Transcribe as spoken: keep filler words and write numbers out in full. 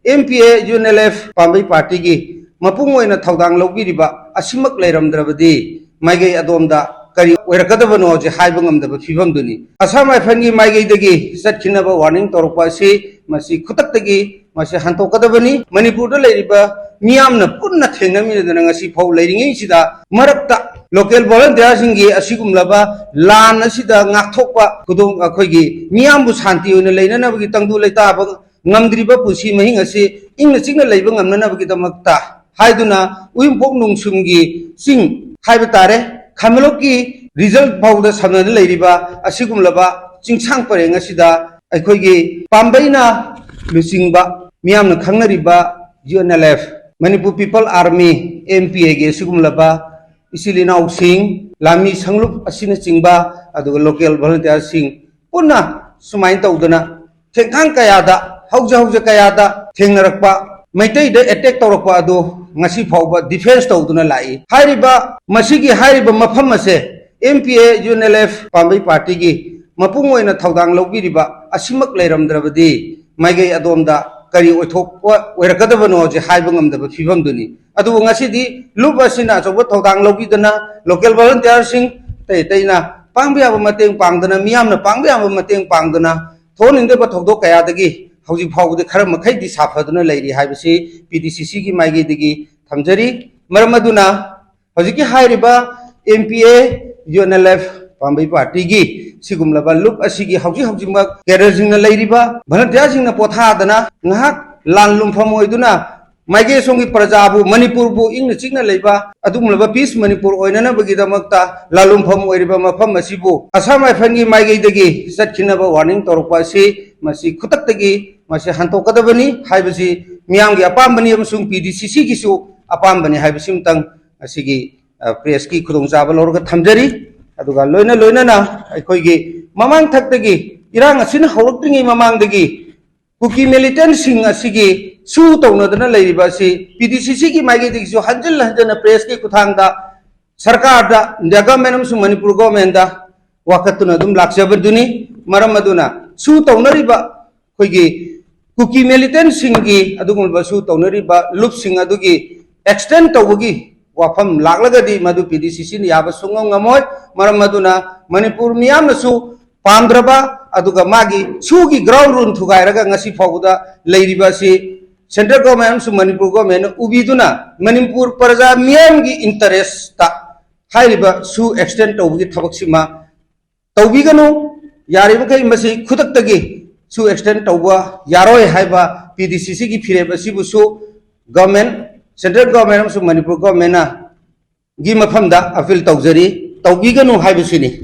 M P A, U N L F, Pambei ꯄꯥꯔꯇꯤꯒꯤ ꯃꯄꯨꯡ ꯑꯣꯏꯅ ꯊꯧꯗꯥꯡ ꯂꯧꯕꯤꯔꯤꯕ ꯑꯁꯤꯃꯛ ꯂꯩꯔꯝꯗ꯭ꯔꯕꯗꯤ ꯃꯥꯏꯀꯩ ꯑꯗꯣꯝꯗ ꯀꯔꯤ ꯑꯣꯏꯔꯛꯀꯗꯕꯅꯣ ꯍꯧꯖꯤꯛ ꯍꯥꯏꯕ ꯉꯝꯗꯕ ꯐꯤꯕꯝꯗꯨꯅꯤ꯫ ꯑꯁꯥꯝ ꯔꯥꯏꯐꯜꯒꯤ ꯃꯥꯏꯀꯩꯗꯒꯤ ꯆꯠꯈꯤꯅꯕ ꯋꯥꯔꯅꯤꯡ ꯇꯧꯔꯛꯄ ꯑꯁꯤ ꯃꯁꯤ ꯈꯨꯗꯛꯇꯒꯤ ꯃꯁꯤ ꯍꯟꯗꯣꯛꯀꯗꯕꯅꯤ꯫ ꯃꯅꯤꯄꯨꯔꯗ ꯂꯩꯔꯤꯕ ꯃꯤꯌꯥꯝꯅ ꯄꯨꯟꯅ ꯊꯦꯡꯅꯃꯤꯟꯅꯗꯅ ꯉꯁꯤ ꯐꯥꯎ ꯂꯩꯔꯤꯉꯩꯁꯤꯗ ꯃꯔꯛꯇ ꯂꯣꯀꯦꯜ ꯚꯣꯂꯟꯇꯤꯌꯥꯔꯁꯤꯡꯒꯤ ꯑꯁꯤꯒꯨꯝꯂꯕ ꯂꯥꯟ ꯑꯁꯤꯗ ꯉꯥꯛꯊꯣꯛꯄ ꯈꯨꯗꯣꯡ ꯑꯩꯈꯣꯏꯒꯤ ꯃꯤꯌꯥꯝꯕꯨ ꯁꯥꯟꯇꯤ ꯑꯣꯏꯅ ꯂꯩꯅꯅꯕꯒꯤ ꯇꯪꯗꯨ ꯂꯩꯇꯥꯕ ꯉꯝꯗ꯭ꯔꯤꯕ ꯄꯨꯟꯁꯤ ꯃꯍꯤꯡ ꯑꯁꯤ ꯏꯪꯅ ꯆꯤꯛꯅ ꯂꯩꯕ ꯉꯝꯅꯅꯕꯒꯤꯗꯃꯛꯇ ꯍꯥꯏꯗꯨꯅ ꯎꯌꯨꯝꯄꯣꯛ ꯅꯣꯡꯁꯨꯝꯒꯤ ꯆꯤꯡ ꯍꯥꯏꯕ ꯇꯥꯔꯦ, ꯈꯥꯃꯦꯂꯣꯛꯀꯤ ꯔꯤꯖꯜ ꯐꯥꯎꯗ ꯁꯝꯅꯗꯨꯅ ꯂꯩꯔꯤꯕ ꯑꯁꯤꯒꯨꯝꯂꯕ ꯆꯤꯡꯁꯥꯡ ꯄꯔꯦꯡ ꯑꯁꯤꯗ ꯑꯩꯈꯣꯏꯒꯤ ꯄꯥꯝꯕꯩꯅ ꯂꯨꯆꯤꯡꯕ ꯃꯤꯌꯥꯝꯅ ꯈꯪꯅꯔꯤꯕ U N L F, Manipur people army, M P ꯑꯦꯒꯤ ꯑꯁꯤꯒꯨꯝꯂꯕ ꯏꯆꯤꯜ ꯏꯅꯥꯎꯁꯤꯡ, ꯂꯥꯟꯃꯤ ꯁꯪꯂꯨꯞ ꯑꯁꯤꯅꯆꯤꯡꯕ, ꯑꯗꯨꯒ ꯂꯣꯀꯦꯜ ꯚꯣꯂꯨꯟꯇꯤꯌꯥꯔꯁꯤꯡ ꯄꯨꯟꯅ ꯁꯨꯃꯥꯏꯅ ꯇꯧꯗꯅ ꯊꯦꯡꯈꯥꯡ ꯀꯌꯥꯗ, ꯍꯧꯖ ꯍꯧꯖ ꯀꯌꯥꯗ ꯊꯦꯡꯅꯔꯛꯄ, ꯃꯩꯇꯩꯗ ꯑꯦꯇꯦꯛ ꯇꯧꯔꯛꯄ ꯑꯗꯨ ꯉꯁꯤ ꯐꯥꯎꯕ ꯗꯤꯐꯦꯟꯁ ꯇꯧꯗꯨꯅ ꯂꯥꯛꯏ꯫ ꯍꯥꯏꯔꯤꯕ, ꯃꯁꯤꯒꯤ ꯍꯥꯏꯔꯤꯕ ꯃꯐꯝ ꯑꯁꯦ M P A, U N L F, Pambei ꯄꯥꯔꯇꯤꯒꯤ ꯃꯄꯨꯡ ꯑꯣꯏꯅ ꯊꯧꯗꯥꯡ ꯂꯧꯕꯤꯔꯤꯕ ꯑꯁꯤꯃꯛ ꯂꯩꯔꯝꯗ꯭ꯔꯕꯗꯤ ꯃꯥꯏꯀꯩ ꯑꯗꯣꯝꯗ ꯀꯔꯤ ꯑꯣꯏꯊꯣꯛꯄ ꯑꯣꯏꯔꯛꯀꯗꯕꯅꯣ ꯍꯧꯖꯤꯛ ꯍꯥꯏꯕ ꯉꯝꯗꯕ ꯐꯤꯕꯝꯗꯨꯅꯤ꯫ ꯑꯗꯨꯕꯨ ꯉꯁꯤꯗꯤ ꯂꯨꯞ ꯑꯁꯤꯅ ꯑꯆꯧꯕ ꯊꯧꯗꯥꯡ ꯂꯧꯕꯤꯗꯅ ꯂꯣꯀꯦꯜ ꯚꯣꯂꯨꯟꯇꯤꯌꯥꯔꯁꯤꯡ ꯑꯇꯩ ꯑꯇꯩꯅ ꯄꯥꯡꯕ ꯌꯥꯕ ꯃꯇꯦꯡ ꯄꯥꯡꯗꯅ, ꯃꯤꯌꯥꯝꯅ ꯄꯥꯡꯕ ꯌꯥꯕ ꯃꯇꯦꯡ ꯄꯥꯡꯗꯅ ꯊꯣꯛꯍꯟꯅꯤꯡꯗꯕ ꯊꯧꯗꯣꯛ ꯀꯌꯥꯗꯒꯤ ꯍꯧꯖꯤꯛ ꯐꯥꯎꯕꯗꯤ ꯈꯔ ꯃꯈꯩꯗꯤ ꯁꯥꯐꯗꯨꯅ ꯂꯩꯔꯤ ꯍꯥꯏꯕꯁꯤ ꯄꯤ ꯗꯤ ꯁꯤ ꯁꯤꯒꯤ ꯃꯥꯏꯀꯩꯗꯒꯤ ꯊꯝꯖꯔꯤ꯫ ꯃꯔꯝ ꯑꯗꯨꯅ ꯍꯧꯖꯤꯛꯀꯤ ꯍꯥꯏꯔꯤꯕ M P A, U N L F, Pambei ꯄꯥꯔꯇꯤꯒꯤ ꯁꯤꯒꯨꯝꯂꯕ ꯂꯨꯞ ꯑꯁꯤꯒꯤ ꯍꯧꯖꯤꯛ ꯍꯧꯖꯤꯛꯃꯛ ꯀꯦꯗꯔꯁꯤꯡꯅ ꯂꯩꯔꯤꯕ ꯚꯣꯂꯨꯟꯇꯤꯌꯥꯔꯁꯤꯡꯅ ꯄꯣꯊꯥꯗꯅ ꯉꯥꯏꯍꯥꯛ ꯂꯥꯟ ꯂꯨꯝꯐꯝ ꯑꯣꯏꯗꯨꯅ ꯃꯥꯏꯀꯩ ꯑꯁꯣꯝꯒꯤ ꯄ꯭ꯔꯖꯥꯕꯨ, ꯃꯅꯤꯄꯨꯔꯕꯨ ꯏꯪꯅ ꯆꯤꯛꯅ ꯂꯩꯕ ꯑꯗꯨꯒꯨꯝꯂꯕ ꯄꯤꯁ ꯃꯅꯤꯄꯨꯔ ꯑꯣꯏꯅꯅꯕꯒꯤꯗꯃꯛꯇ ꯂꯥꯂꯣꯡꯐꯝ ꯑꯣꯏꯔꯤꯕ ꯃꯐꯝ ꯑꯁꯤꯕꯨ ꯑꯁꯥꯝ ꯔꯥꯏꯐꯜꯒꯤ ꯃꯥꯏꯀꯩꯗꯒꯤ ꯆꯠꯈꯤꯅꯕ ꯋꯥꯔꯅꯤꯡ ꯇꯧꯔꯛꯄ ꯑꯁꯤ ꯃꯁꯤ ꯈꯨꯗꯛꯇꯒꯤ ꯃꯁꯤ ꯍꯟꯗꯣꯛꯀꯗꯕꯅꯤ ꯍꯥꯏꯕꯁꯤ ꯃꯤꯌꯥꯝꯒꯤ ꯑꯄꯥꯝꯕꯅꯤ ꯑꯃꯁꯨꯡ ꯄꯤ ꯗꯤ ꯁꯤ ꯁꯤꯒꯤꯁꯨ ꯑꯄꯥꯝꯕꯅꯤ ꯍꯥꯏꯕꯁꯤꯃꯇꯪ ꯑꯁꯤꯒꯤ, ꯑ, ꯄ꯭ꯔꯦꯁꯀꯤ ꯈꯨꯗꯣꯡꯆꯥꯕ ꯂꯧꯔꯒ ꯊꯝꯖꯔꯤ꯫ ꯑꯗꯨꯒ ꯂꯣꯏꯅ ꯂꯣꯏꯅꯅ ꯑꯩꯈꯣꯏꯒꯤ ꯃꯃꯥꯡ ꯊꯛꯇꯒꯤ ꯏꯔꯥꯡ ꯑꯁꯤꯅ ꯍꯧꯔꯛꯇ꯭ꯔꯤꯉꯩ ꯃꯃꯥꯡꯗꯒꯤ ꯀꯨꯀꯤ ꯃꯤꯂꯤꯇꯦꯟꯁꯤꯡ ꯑꯁꯤꯒꯤ ꯁꯨ ꯇꯧꯅꯗꯨꯅ ꯂꯩꯔꯤꯕ ꯑꯁꯤ ꯄꯤ ꯗꯤ ꯁꯤ ꯁꯤꯒꯤ ꯃꯥꯏꯀꯩꯗꯒꯤꯁꯨ ꯍꯟꯖꯤꯟ ꯍꯟꯖꯤꯟꯅ ꯄ꯭ꯔꯦꯁꯀꯤ ꯈꯨꯠꯊꯥꯡꯗ ꯁꯔꯀꯥꯔꯗ, ꯏꯟꯗꯤꯌꯥ ꯒꯚꯔꯟꯃꯦꯟ ꯑꯃꯁꯨꯡ ꯃꯅꯤꯄꯨꯔ ꯒꯚꯔꯟꯃꯦꯟꯗ ꯋꯥꯀꯠꯇꯨꯅ ꯑꯗꯨꯝ ꯂꯥꯛꯆꯕꯗꯨꯅꯤ꯫ ꯃꯔꯝ ꯑꯗꯨꯅ ꯁꯨ ꯇꯧꯅꯔꯤꯕ ꯑꯩꯈꯣꯏꯒꯤ ꯀꯨꯀꯤ ꯃꯤꯂꯤꯇꯦꯟꯁꯤꯡꯒꯤ ꯑꯗꯨꯒꯨꯝꯂꯕ ꯁꯨ ꯇꯧꯅꯔꯤꯕ ꯂꯨꯞꯁꯤꯡ ꯑꯗꯨꯒꯤ ꯑꯦꯛꯁꯇꯦꯟ ꯇꯧꯕꯒꯤ ꯋꯥꯐꯝ ꯂꯥꯛꯂꯒꯗꯤ ꯃꯗꯨ ꯄꯤ ꯗꯤ ꯁꯤ ꯁꯤꯅ ꯌꯥꯕ ꯁꯨꯡꯉꯝ ꯉꯝꯃꯣꯏ꯫ ꯃꯔꯝ ꯑꯗꯨꯅ ꯃꯅꯤꯄꯨꯔ ꯃꯤꯌꯥꯝꯅꯁꯨ ꯄꯥꯝꯗ꯭ꯔꯕ, ꯑꯗꯨꯒ ꯃꯥꯒꯤ ꯁꯨꯒꯤ ꯒ꯭ꯔꯥꯎꯟ ꯔꯨꯜ ꯊꯨꯒꯥꯏꯔꯒ ꯉꯁꯤ ꯐꯥꯎꯕꯗ ꯂꯩꯔꯤꯕ ꯑꯁꯤ ꯁꯦꯟꯇ꯭ꯔꯦꯜ ꯒꯣꯔꯃꯦꯟ ꯑꯃꯁꯨꯡ ꯃꯅꯤꯄꯨꯔ ꯒꯣꯔꯃꯦꯟꯅ ꯎꯕꯤꯗꯨꯅ ꯃꯅꯤꯄꯨꯔ ꯄ꯭ꯔꯖꯥ ꯃꯤꯌꯥꯝꯒꯤ ꯏꯟꯇꯔꯦꯁꯇ ꯍꯥꯏꯔꯤꯕ ꯁꯨ ꯑꯦꯛꯁꯇꯦꯟ ꯇꯧꯕꯒꯤ ꯊꯕꯛꯁꯤꯃ ꯇꯧꯕꯤꯒꯅꯨ꯫ ꯌꯥꯔꯤꯕꯃꯈꯩ ꯃꯁꯤ ꯈꯨꯗꯛꯇꯒꯤ ꯁꯨ ꯑꯦꯛꯁꯇꯦꯟ ꯇꯧꯕ ꯌꯥꯔꯣꯏ ꯍꯥꯏꯕ ꯄꯤ ꯗꯤ ꯁꯤ ꯁꯤꯒꯤ ꯐꯤꯔꯦꯞ ꯑꯁꯤꯕꯨꯁꯨ ꯒꯣꯔꯃꯦꯟ, ꯁꯦꯟꯇ꯭ꯔꯦꯜ ꯒꯣꯔꯃꯦꯟ ꯑꯃꯁꯨꯡ ꯃꯅꯤꯄꯨꯔ ꯒꯣꯔꯃꯦꯟꯅ ꯒꯤ ꯃꯐꯝꯗ ꯑꯄꯤꯜ ꯇꯧꯖꯔꯤ, ꯇꯧꯕꯤꯒꯅꯨ ꯍꯥꯏꯕꯁꯤꯅꯤ꯫